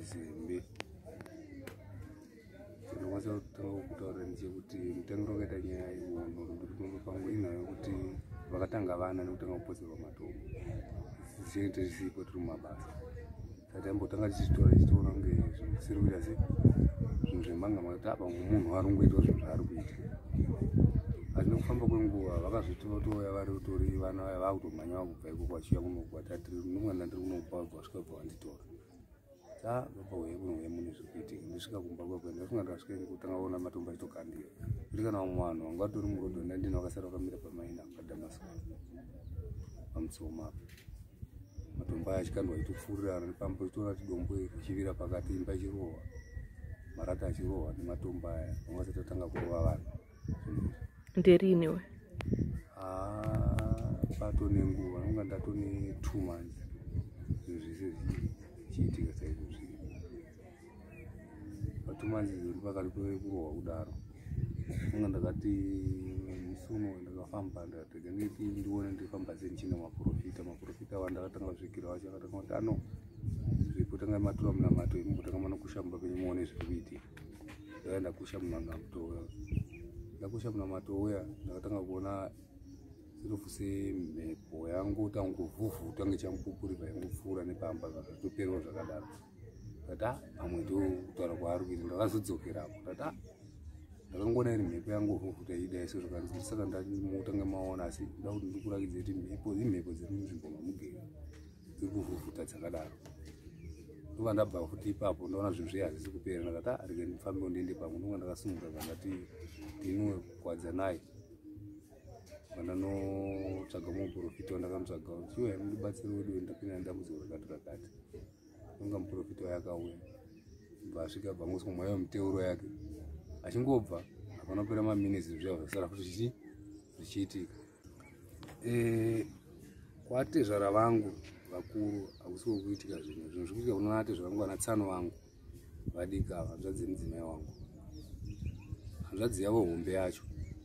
Zembe. Ndinokwanisa kutanga kutaura ndechekuti mutangiro wakaita nyaya yehondo ndiri pamba pangu inhau yekuti vakatanga vana nekutanga kupotserwa matombo tichinge tisipo tiri mumabasa. Saka taimbotanga tichitora tichitoona kunge zvisiri kuita se zvinhu zvemanga makati apa munhu ari kungoitwa zvinhu zvaari kuita. Asi nekufamba kwenguva vakazotouya vari kutori vana vaya vakutomhanya vakubva ikoko vachiuya kuno kwatiri nomwana ndiri kunopa vabva vasvika bva vanditora. Ta baba uye kuno uye mune zviri kuitika. Ndisvika kumba kwako ndafunga ndasvika kutanga kuona matombo achitokandiwa. Kuti kana vamwe vanhu vanga vatori murodhi ndandina vakasara vakamira pamaina paDamasco pamutsoma apa. Matombo aya achikandwa achitopfuurirana nepamba uchitoona kuti dombo iri richivira pakati imba ichirohwa marata achirohwa nematombo aya vanga vasati vatanga kurova vanhu. Nderini we? Ah, patone nguva nonga ndatone 2 months zvinhu zvese zvichiitika saizvozvi. Pa 2 months izvo pakati pekurohwa kudaro nonga ndakati musi uno ndakafamba ndikati nditi ndione ndifamba sei ndichienda maprofita maprofita ava ndakatanga kusvikira vacho akatanga kuti ano zviripo tanga matura munamato imbotanga manokusha mumba penyu muone zviri kuitika. Ndakaenda kusha munamato uya ndakusha munamato uya ndakatanga kuona sirofu semhepo yangu tangovhuvhuta ngechamupupuri paingopfuura nepamba zvatoperwa zvakadaro. Ndati ah pamwe ndokutaura kwaari kuita. Ndakazodzokerapo ndati ah ndakangoona iri mhepo yangovhuvhuta ichidai so zvakanzi saka ndamutanga maona asi nda kuti ndikurakidze kuti mhepo imhepo dziri munzvimbo mamugere dziri kuvhuvhuta dzakadaro. Ndobva ndabva futi ipapo ndaona zvinhu zviye hazvisi kupera ndakati ah rege ndifambe ndiende pamwe. Ndonga ndakasumuka ndakati ndinwe Kwadzanai vandanotsvaga muprofita wandakamutsvaga kuti iwe mundibatsire wedu ndapinda nedambudziko rakati rakati. Ndonga muprofita waye akauya bva asvika bva ngoswa mweya wemuteuro yake achingobva hapana kupera maminitsi zviya zvasara futi zvichiitika. Kwatezvara vangu vakuru hakusi kuitika zvinhu zvinhu zviri kuitika kuna atezvara vangu vana tsano vangu vadiki ava hanzvadzi yemudzimai wangu hanzvadzi yavo hombe yacho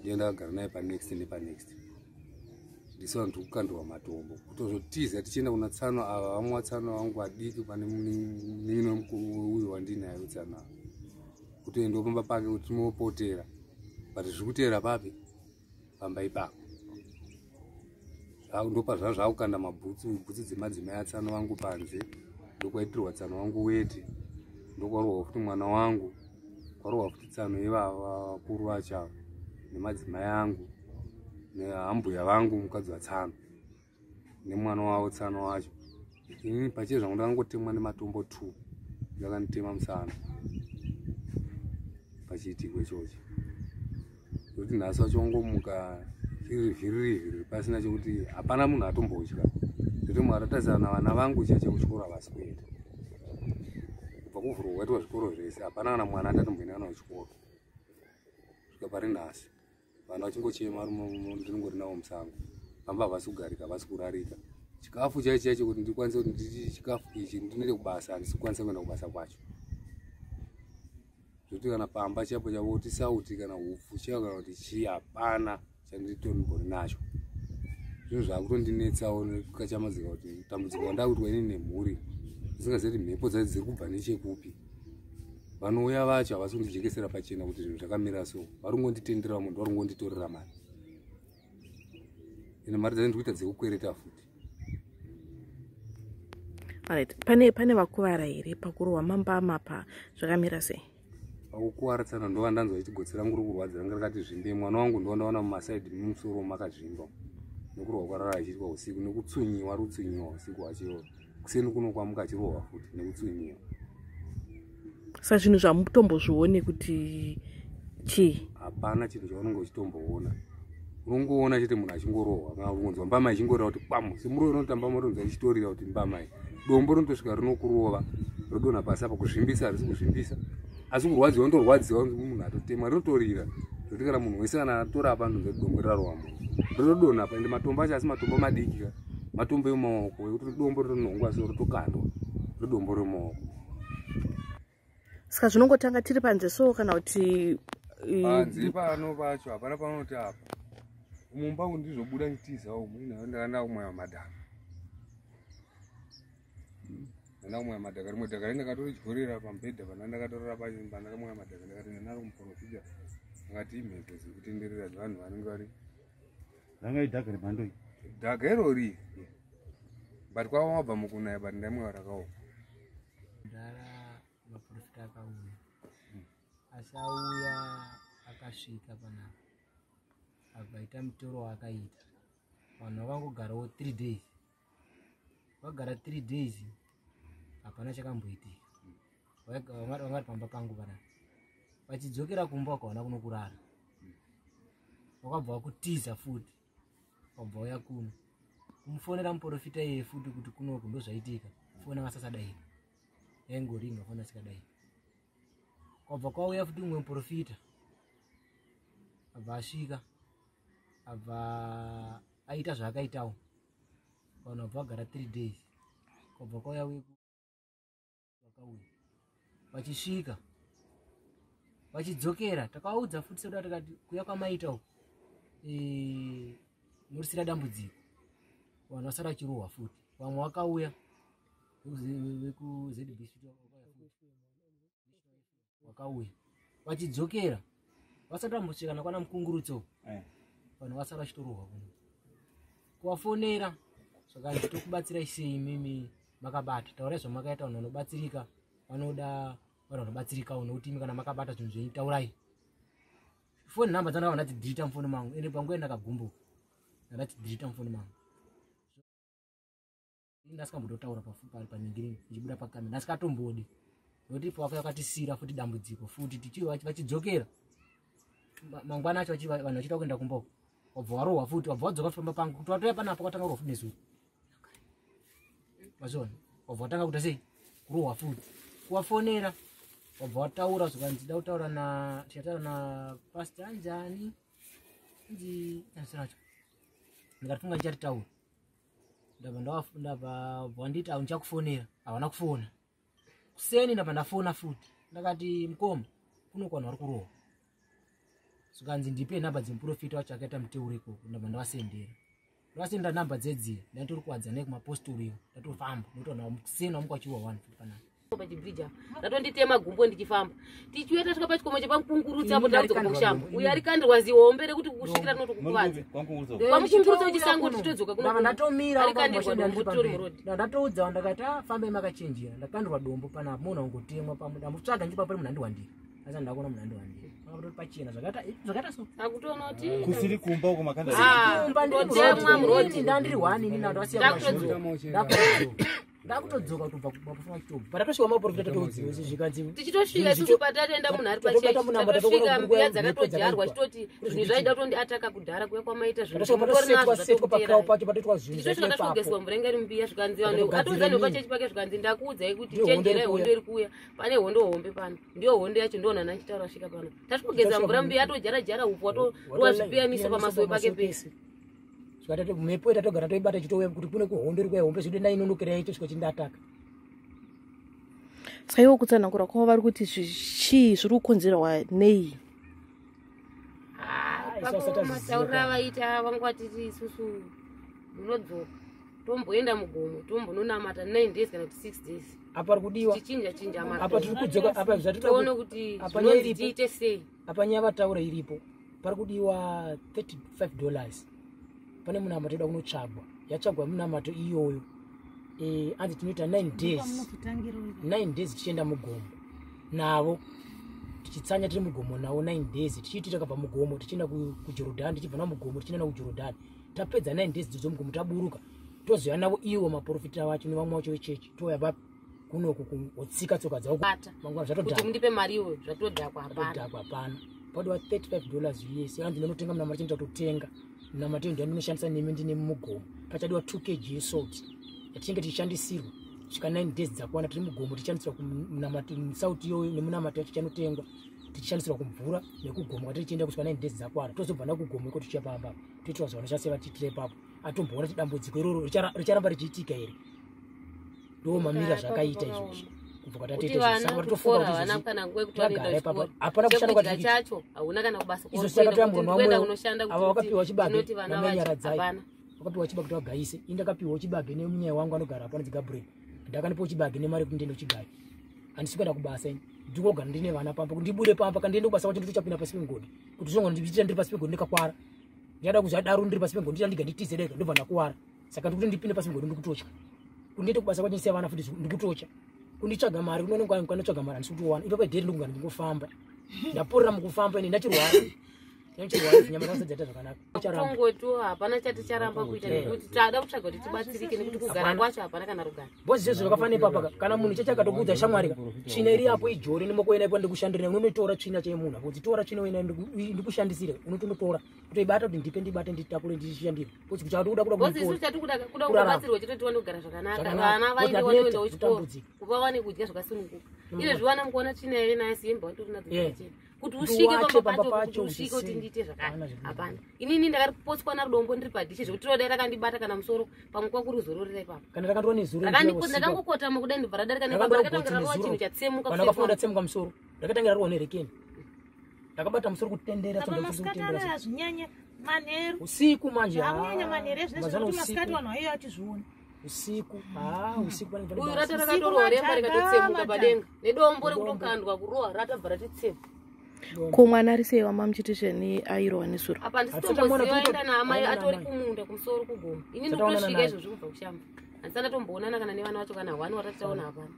ndiyo ndakagara naye panext nepanext ndisu vanhu tiri kukandirwa matombo kutozotiza tichienda kuna tsano ava vamwe vatsano vangu vadiki pane munin'ina uyo wandinaye tsano ava kutoendawo pamba pake kuti tinopotera but zviri kuteera papi pamba ipapo ndopa zvava zvakukanda mabhutsu bhutsu dzemadzimai atsano vangu panze ndokwaitirwa tsano vangu weti ndokwarohwa futi mwana wangu kwarohwa futi tsano ivava vakuru vacho ava nemadzimai angu nehambuya vangu mukadzi watsano nemwana wavo tsano wacho. Inini pache zvangu ndakangotemwa nematombo 2 ndakanditema musana pachiitiko ichocho kuti nhasi wacho wangomuka chiri vhiriri pasina chekuti hapana munhu atombotya zvekuti mwari atarisana vana vangu chache kuchikoro havasi kuenda kubva kuvhurwa kwaitwa zvikoro zvese hapana kana mwana andatomboenda kana kuchikoro svika pari nhasi vanhu vachingochema ndinongori navo musango pamba havasi kugarika havasi kurarika chikafu chaicho chaicho kuti ndikwanise kuti nditi chikafu ichi ndinoende kubasa handisi kukwanisa kuenda kubasa kwacho zvekuti kana pamba chaipo chavo kuti sauti kana hupfu chaiyo kana kuti chii hapana chanditombori nacho zvinhu zvakutondinetsawo nekukachamadzika kuti dambudziko randakuitwa ini nemhuri ndisingazivi kuti mhepo dzacho dziri kubva nechekupi vanouya vacho havasi kundijekesera pachena kuti zvinhu zvakamira so vari kungonditendera munhu vari kungonditorera mari ende mari dzacho ndiri kuita dzekukwereta futi. Alright, pane vakuvara here pakurohwa mambama pa zvakamira sei? Pakukuvara tsana ndova ndanzwa kuti gotsi rangu riri kurwadza ranga rakati zvimbe mwana wangu ndova ndaona mumasaidhi memusoro makazvimba nekurohwa kwarara achiitwa usiku nekutsunyiwa rutsunyiwa usiku hwacho kuseni kuno kwamuka achirohwa futi nekutsunyiwa. Saka zvinhu zvamutombozvione kuti chii? Hapana chinhu chaunenge uchitomboona unongoona chete munhu achingorohwa kana kungonzwa mbama ichingorira kuti kwamu semuroyi unotamba motonzwa ichitorira kuti mbama iyi dombo rinotosvika rinokurova rodonha pasi apa kuzvimbisa harisi kuzvimbisa asi kurwadziwa unotorwadziwa munhu atotemwa rinotorira zvekuti kana munhu wese kana atora apa anonzwa kuti dombo rarova munhu rinodonha apa ende matombo acho asi matombo madiki ka matombo emaoko ekuti dombo ritonhongwa so rotokandwa redombo remaoko. Saka zvinongotanga tiri panze so kana kuti panze pano pacho hapana panoti apa mumba umu ndizobuda ndichitiza umu ndakaenda kumwaya madhaka Ndakamwaya madhaka, rimwe dhaka rindakatoridyorera pamubhedha pana ndakatorora pacho, pandakamwaya madhaka ndakati naro muprofita akati imhepo dziri kutenderera dzevanhu vanenge vari. Ranga idhaka remhando iyi? Dhaka irori, but kwava mabva mukunaya, but ndaimwewa rakaoma. Kudhara maprofita akauya, asi auya akasvika panapa, abva aita mutoro waakaita. Vanhu vakangogarawo 3 days, vagara 3 days, hapana chakamboitika. Vanga vari pamba pangu panapa, vachidzokera kumba vakaona kuno kurara, vakabva vakutiza futi, vabva uya kuno kumufonera muprofita iyeye futi kuti kunoku ndozvaitika. Foni akasasadaira, yaingoringa foni asikadaira. Kwabva kwauya futi umwe muprofita, abva asvika, abva aita zvaakaitawo. Vanhu vabva vagara 3 days. Kwabva kwauya vakauya vachisvika, vachidzokera, takaudza futi sekuda, tikati kuya kwamaita uku murisira dambudziko. Vanhu vasara vachirohwa futi. Vamwe vakauya vekuZBC vakauya vachidzokera, vasati vambosvika nakwana Mukungurutso, vanhu vasara vachitorohwa kuno. Kuvafonera zvakanzi, "Tokubatsirai sei imimi makabata? Taurai zvamakaita, vanhu vanobatsirika vanoda vanhu vanobatsirikawo, nokuti imi kana makabata zvinhu zvenyu, taurai." Foni nhamba dzandakabva ndadzidhirita mufoni mangu, ende panguva ndakagumbuka, ndadzidhirita mufoni mangu. Ndasingambototaura paningiri ndichibuda pakamera, ndasikatombodi, nokuti pawaka vakatisira futi dambudziko futi. Vachidzokera mangwana acho, vanhu vachida kuenda kumba uko, wabva warohwa futi, wabva wadzoka futi pamba pangu kuti watoya panapa, kwatanga kurohwa futi nezuro. Mazviona, wabva watanga kuita sei, kurohwa futi. Kuvafonera, wabva wataura zvikanzi da kutaura na tichataura na pastor anjani, nzi racho ndikatifunga ndicharitaura. Ndabva ndabva wanditi au ndichakufonera, havana kufona. Kuseni ndabva ndafona futi, ndakati, "Mukoma, kuno kwanhu vari kurohwa." Zvikanzi, "Ndipe nhamba dzemuprofita wacho akaita muteuro ikoko." Ndabva ndavasendera, ndavasendera nhamba dzedziya. Ndatori kuwadzanai kumapostori iwo, ndatofamba nokuti vanhu kuseni vamuka vachirohwa vanhu futi panapa. Pachibridge apa ndatonditema gumbo ndichifamba, tichiuya tasvika pachikomo chepaMukungurutsi apo, ndakudzoka pakushamba. Uyo arikandirwa zihombe rekuti kusvikira rinotokukuvadza kwaMukungurutsi wechisango, tichitodzoka kuno. Ndabva ndatomira. Arikandirwa dombo titori murodhi. Ndatoudza, ndakati, "Ah, fambai makachenjera, ndakandirwa dombo panapa, munhu angotemwa pamwe." Ndambotsvaga ndichipa pari munhu andiwandira, asi ndakuona munhu andiwandira pakatori pachena, zvakaita zvakaita so. Akutoona kuti Kusiri kumba uko makanda? Ah, Kumba ndiri. Kutotemwa murodhi. Ndandiri one ini, ndandasiya. Ndakutodzoka. Ndakutodzoka kutobva maprofita vachitobva, patatosvika maprofita tatoudziwa izvi, zvikanzi Tichitosvika isusu patatoenda, munhu ari Tatobata pachechi, munamba, tatosvika tatoona mbuya kuti dzakatodyarwa, dzakaitwa. chitoti zvinhu zvaida kutondiataka kudhara kuya kwamaita zvinhu Tatosvika mutori nazvo. patosetwa setwa pakao Zvatokuteerai. pacho, patoitwa zvinhu Tichitosvika zvaitwa tasvikogeswa ipapo. mvura inga iri mumbiya, zvikanzi vanhu Tatogadzira atoudza nini. nepachechi pake, zvikanzi, "Ndakuudzai kuti Ndiyo hondo chenjerai, iri hondo kuuya." iri kuuya, pane hondo hombe pano." Ndiyo hondo yacho ndoona nachitaura svika pano, tasvikogeza Tasvika mvura mumbiya, atojara jara upfu, watorwa zvipiyaniso pamasowe pake pese. Zvikatati mhepo yatatogara toibata ichitouya kuti kune kuhondo iri kuuya hombe, zvino ndainonokerai tosvika chindataka. Saka ivo kutsanangura kwavo vari kuti chii zviri kukonzerwa nei? Isu asati aziziva. Matauriro avaita, vanga vatiti isusu munodzoka, tomboenda mugomo, tombononamata 9 days kana kuti 6 days. Apa ari kudiwa Tichinja chinja. Apa tiri kudzoka apa zvatinoda Toone kuti apa nyaya zvinonzi iripo. tiite sei. Apa nyaya vataura iripo, pari kudiwa $35. Pane munamato ida kunotsvagwa, yatsvagwa munamato iyoyo, anzi tinoita 9 days, 9 days tichienda mugomo navo, tichitsanya tiri mugomo navo 9 days, tichiti takabva mugomo tichienda kuJorodhani, tichibva namugomo tichienda kuJorodhani. Tapedza 9 days dzidzo mugomo, taburuka, tozoya navo iwo maprofita vacho nevamwe vacho vechechi, touya vapi kunoku kutsika tsoka dzavo. Bata. Mangwana Kuti zvatodhakwa. mundipe mari iyoyo, zvatodhakwa, hapana. Zvatodhakwa, hapana. Padiwa $35 US. Anzi ndinotenga munamato, chinoita kutotenga munamato ndo ndinoshandisa nemi ndine mugomo. Pachadiwa 2 kg yesalt yatichinge tichishandisirwa svika 9 days dzakwana tiri mugomo, tichishandisirwa kumunamato salt iyoyo nemunamato yacho chanotengwa, tichishandisirwa kumvura nekugomo kwatiri tichienda kusvika 9 days dzakwana. Tozobva nakugomo iko tichiya pamba, toitira zvavanoshandisa vatiitira ipapo. Atomboona kuti dambudziko iroro richaramba richiitika here. Ndo mamira zvakaita izvozvi kubva Kuti kwatatoita. vana Saka kuchikoro tofunga kuti havana izvozvi kana nguva yekuti vanoenda tagara ipapo, kuchikoro. hapana kushanda Chekudya kwatiri kuita. chacho hauna kana kubasa. Izvo takatoya muromo Kuenda wamwe kunoshanda ava vakapiwa chibage tinoti vana vacho namanyaradzai hapana. Vakapiwa chibage kuti vagaise. Ini ndakapiwawo chibage nemunyaya wangu anogara apo, anonzi Gabriel. Ndakandipa chibage nemari kuti ndiende kuchigayo. Handisi kuenda kubasa ini. Ndikogara ndine vana pamba, kuti ndibude pamba kana ndiende kubasa kwacho nditochapinda pasi pemugodhi. Kuti zvongo ndichiita ndiri pasi pemugodhi ndikakwara. Ndiyada kuzvadaro ndiri pasi pemugodhi ndicha ndiga nditize dega ndobva ndakuwara. Saka ndikuti ndipinde pasi pemugodhi ndikutotya. Kuti ndiende kubasa kwacho ndisiya vana futi ndikutotya. Kunditsvaga mari kunoona kwanotsvaga mari handisi kutowana. Ipapo dheri ndikugara ndingofamba. Ndaporera mukufamba ini ndachirwara. Ndachirwara nyama dzangu dzaita zvakanaka. Charamba. Tongotiwo hapana chaticharamba kuita nekuti tada kutsvaga kuti tibatsirike nekuti kugara kwacho hapana kana rugare. Bosi zvezvo zvakafanana ipapa kana munhu cheche akatokuudza shamwari ka tsvina iri apo ijori nemokoena ipo ndikushandira unonotora tsvina chemunhu apo uchitora tsvina wena ndikushandisire unotonotora kutoibata kuti ndipe ndibate nditakure ndichishandire bosi kuti kuda kuda Bosi isu chatikuda kuda kubatsirwa chete tiwane kugara zvakanaka. Vana vaende wanoenda kuchikoro kuva wane kudya zvakasununguka. Ile zviwana mukuona tsvina yaive nayo siyemba watori nadzo dzakachena. Kuti usvike pamba pacho kuti usvike kuti ndiite zvakati hapana. Inini ndakaripotswa narudombo ndiri padhishi zvekuti rodai rakandibata kana musoro pamwe kwakuruzororera ipapo. Kana rakandwa nezuro Ndakangokotama kudai ndobva radarika nepamba rakatanga rarova chinhu chatsemuka. Kana ndakafunga ndatsemuka musoro ndakatangira rarova nerekeni. Ndakabata musoro kutendera Apa masikati anaya zvinyanya manheru. Usiku manje. Hakunyanya manheru ezvinezvi zvekuti masikati vanhu vaive vachizviona. Usiku. Usiku panenge pane Uyu basa. rata rakatorwa remba rikatotsemuka padenga nedombo rekutokandwa kurohwa ratabva ratitsemuka. Ko mwana ari sei wama muchiti zveni airohwa nezuro? Apa handisitomboziva aenda naamai atori kumunda kumusoro kugoma. Ini ndikutosvika izvozvi kubva kushamba. Handisana tomboonana kana nevana vacho kana hwani watatichaona hapana.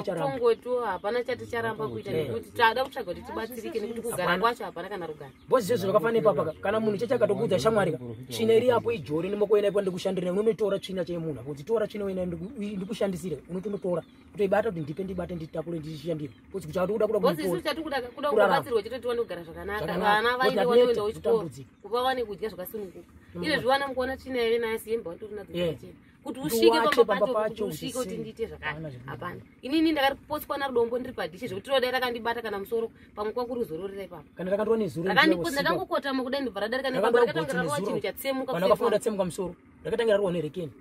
Tongotiwo hapana chaticharamba kuita nekuti tada kutsvaga kuti tibatsirike nekuti kugara kwacho hapana kana rugare. Bosi zvezvo zvakafanana ipapa kana munhu cheche akatokuudza shamwari ka tsvina iri apo ijori nemokoena ipo ndikushandira unonotora tsvina chemunhu apo uchitora tsvina wena ndikushandisire unotonotora kutoibata kuti ndipe ndibate nditakure ndichishandire bosi kuti kuda kuda Bosi isu chatikuda kuda kubatsirwa chete tiwane kugara zvakanaka. Vana vaende wanoenda kuchikoro kuva wane kudya zvakasununguka. Ile zviwana mukuona tsvina yaive nayo siyemba watori nadzo dzakachena. Kuti usvike pamba pacho kuti usvike kuti ndiite zvakati hapana. Inini ndakaripotswa narudombo ndiri padhishi zvekuti rodai rakandibata kana musoro pamwe kwakuruzororera ipapo. Kana rakandwa nezuro Ndakangokotama kudai ndobva radarika nepamba rakatanga rarova chinhu chatsemuka. Kana ndakafunga ndatsemuka musoro ndakatangira rarova nerekeni.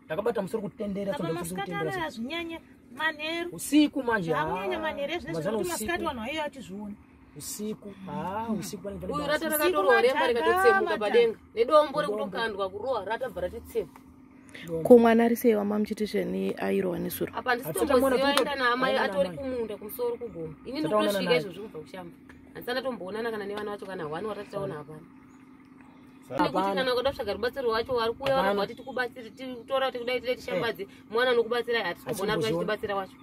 Ndakabata musoro kutendera Apa masikati anaya zvinyanya manheru. Usiku manje. Hakunyanya manheru ezvinezvi zvekuti masikati vanhu vaive vachizviona. Usiku. Usiku panenge pane Uyu basa. rata rakatorwa remba rikatotsemuka padenga nedombo rekutokandwa kurohwa ratabva ratitsemuka. Ko mwana ari sei wama muchiti zveni airohwa nezuro? Apa handisitomboziva aenda naamai atori kumunda kumusoro kugoma. Ini ndikutosvika izvozvi kubva kushamba. Handisana tomboonana kana nevana vacho kana hwani watatichaona hapana. Nekuti kana ukada kutsvaga rubatsiro rwacho vari kuuya vanobva vati tikubatsire titora kuti kudai tidai tishambadze mwana anokubatsirai hatisitomboona kuti vachitibatsira wacho.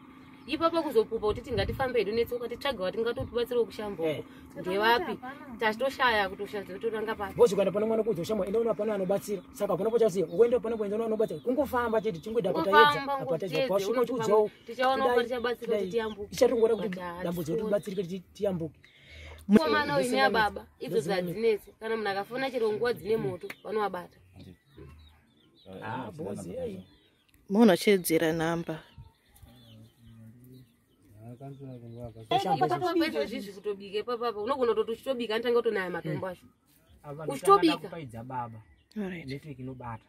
Ipapo kuzopupa kuti tingatifambe hedu netsoka titsvage watingatotibatsirawo kushamba uko ndevapi tachitoshaya kutoshaya papi. Bosi ukaenda pane mwana kuudza kushamba enda unoona pane anobatsira saka hapana pachaziva ukaenda pane kuenda unoona anobatsira kungofamba chete chingoenda apa taedza apa taedza pasvika uchiudzawo tichaona uko tichabatsira kuti tiyambuke. Tichatongoda kuti dambudziko tibatsirike kuti tiyambuke. Mukomana uyu neababa idzo hadzinetsi kana munhu akafona chero nguva dzine moto vanovabata. Bosi ei. Munhu achiedzera namba. Ipapa izvozvizvi kutobika ipapapa unogona kutoti uchitobika anotanga kutonaya matombo acho. Uchitobika. Kupaidza baba. Alright. Network inobata.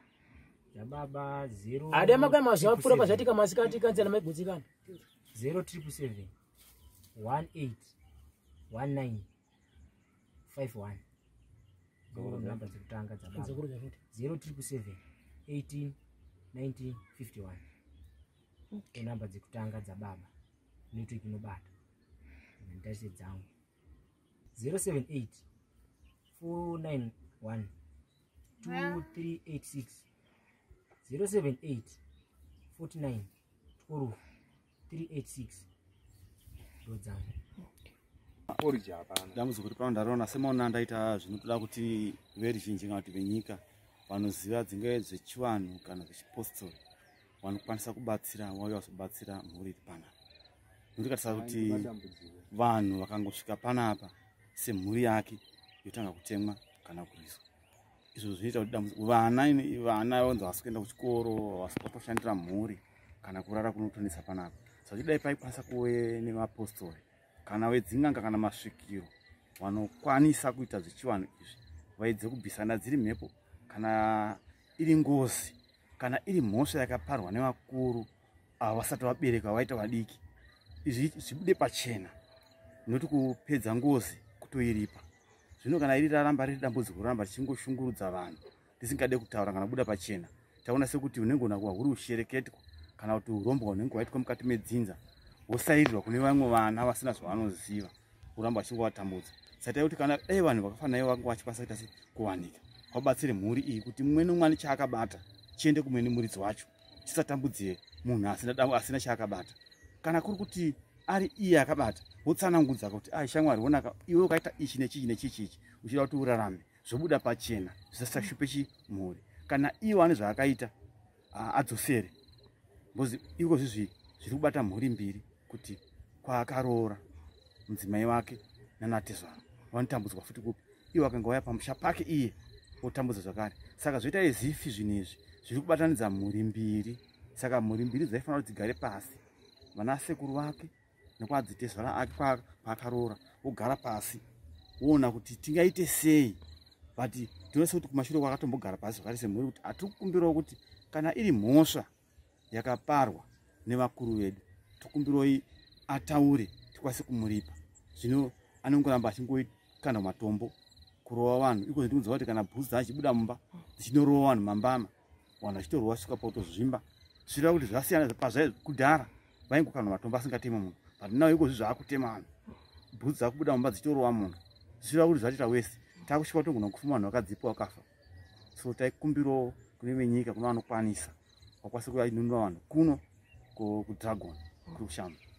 Dzababa 0 Ada makai mazuva apfuura pazvatika masikati kanzela maigutsikana. 0777 18 19 51. Ndoro namba dzekutanga dzababa. 0777 18 19 51. Okay. Namba dzekutanga dzababa. Network inobata. Nditarise dzangu. 078 491 2386 078 49 12 386 ndo dzangu. Porridge hapana. Dambudziko riri pano ndariona semaona ndaita zvinotoda kuti veruzhinji kana kuti venyika vanoziva dzingave dzechivanhu kana dzechipostori vanokwanisa kubatsira vauya vazobatsira mhuri iri panapa. Nokuti katarisa kuti vanhu vakangosvika panapa semhuri yake yotanga kutemwa kana kurwiswa. Izvo zvinoita kuti dambudziko vana vanzi havasi kuenda kuchikoro, havasi kutoshandira mhuri kana kurara kunotonetsa panapa. Saka chidai paikwanisa kuve nemapostori kana vedzin'anga kana masvikiro vanokwanisa kuita zvechivanhu izvi vaedze kubvisana dziri mhepo kana iri ngozi kana iri mhosva yakaparwa nevakuru ava vasati vabereka vaita vadiki izvi zvibude pachena nekuti kupedza ngozi kutoiripa. Zvino kana iri raramba riri dambudziko raramba richingoshungurudza vanhu tisingade kutaura kana kubuda pachena Taona sekuti unenge unakuwa huri ushereketwa kana kuti urombwa hunenge hwaitwa mukati medzinza, hwosairirwa kune vamwe vana vasina zvavanoziva, kuramba vachingovatambudza. Saka tai kuti kana dai vanhu vakafanana ivo vanga vachikwanisa kuita se kuwanika, vabatsire mhuri iyi kuti mumwe nemumwe ane chaakabata chiende kumene muridzi wacho, chisatambudze munhu asina chaakabata. Kana kuri kuti ari iye akabata, wotsanangudza kuti ai shamwari, wonaka iwe ukaita ichi nechichi nechichi ichi uchida kuti urarame, zvobuda pachena, zvisashupe chimhuri. Kana iwo ane zvaakaita adzosere, because iko zvizvi zviri kubata mhuri mbiri, kuti kwaakaroora mudzimai wake nanatezvara vanotambudzwa futi kupi, iwo akanga waya pamusha pake iye otambudza zvakare. Saka zvoita ezifi zvinhu izvi zviri kubatanidza mhuri mbiri. Saka mhuri mbiri dzaifanira kuti dzigare pasi, vana sekuru vake nekwadzitezvara ake kwaakaroora, vogara pasi woona kuti tingaite sei. But tinoona kuti kumashure kwakatombogara pasi zvakare semhuri kuti hatiri kukumbirawo kuti kana iri mhosva yakaparwa nevakuru vedu, tokumbiroi ataure tikwanise kumuripa. Zvino anongoramba achingokanda matombo kurova vanhu iko zvinotiudza kuti kana bhutsu dzachibuda mumba dzichinorova vanhu mambama, vanhu vachitorova svika pakutozvimba. Zvireva kuti zvasiyana pazvai kudhara vaingokanda matombo asingatemi munhu, but now iko zvi zvaakutema vanhu, bhutsu dzakubuda mumba dzichitorova munhu. Zvireva kuti zvatiita wese takusvika kutogona kufuma vanhu vakadzipa vakafa. So taikumbirawo kune venyika, kune vanokwanisa vakwanise kuinunura vanhu kuno kuDragon kuri kushamba.